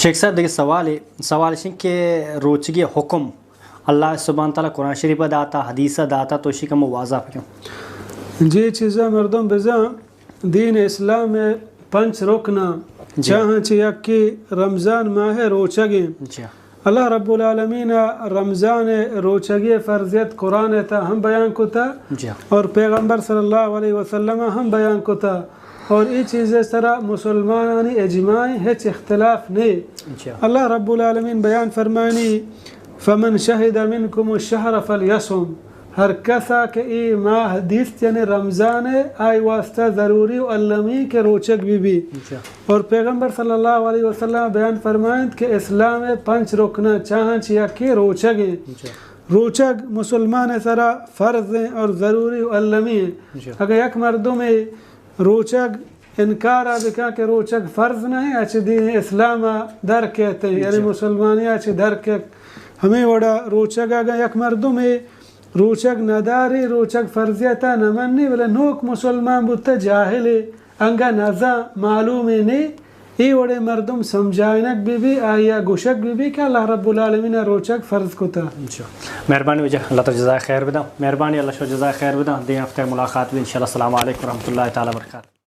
شیخ صاحب، دگہ سوالے، سوال اش انت کہ روچگی حکم اللہ سبحانہ تعالی قرآن شریف ء داتا، حدیث ء داتا، تو اشی کمو واضح بکن۔ جی، چیزا مردم بزاں دین اسلام ء پنچ رکن ء جی۔ چاہاں چہ یکے رمضان ماہ ء روچگ انت۔ جی۔ اللہ رب العالمین ء رمضان ء روچگی ء فرضیت قرآن ء تہا ہم بیان کتا جی۔ اور پیغمبر صلی اللہ علیہ وسلم ء ہم بیان کتا۔ اور اے چیز ء سرا مسلمانانی اجماع، ہچ اختلاف نے۔ اچھا۔ اللہ رب العالمین بیان فرمانی، فمن شہد منکم الشہر فلیصم، ہر کسا کہ اے ماہ دیست، یعنی رمضان ء، آئی واسطہ ضروری و المی کہ روچگ بی بی۔ اچھا۔ اور پیغمبر صلی اللہ علیہ وسلم بیان فرمائند کہ اسلام ء پنچ رکن چاہاں چہ یکے روچگ ہیں۔ اچھا۔ روچگ مسلمان ء سرا فرض ہیں اور ضروری و المی ہیں۔ اچھا۔ اگر یک مردم روچگ انکار ء بکن کہ روچگ فرض نہ انت، اچ دین اسلام ء در کیت انت، یعنی جی۔ مسلمانی ء چہ در کیت۔ ہمے وڑا روچگ اگاں یک مردمے روچگ نداری، روچگ فرضیت ء نہ منی، بلے نوک مسلمان بوتہ، جاہلے، انگا نزاں، معلومے نے، اے وڑیں مردم سمجھائینگ بہ بی، آئی ء گوشگ بہ بی کہ اللہ رب العالمین ء روچگ فرض کتہ۔ جی۔ مہربانی واجہ، اللہ تعالی جزائے خیر بداں۔ مہربانی، اللہ شو جزائے خیر بداں۔ دیم ہفتہ ملاقات بی انشاءاللہ۔ السلام علیکم ورحمۃ اللہ تعالی وبرکاتہ۔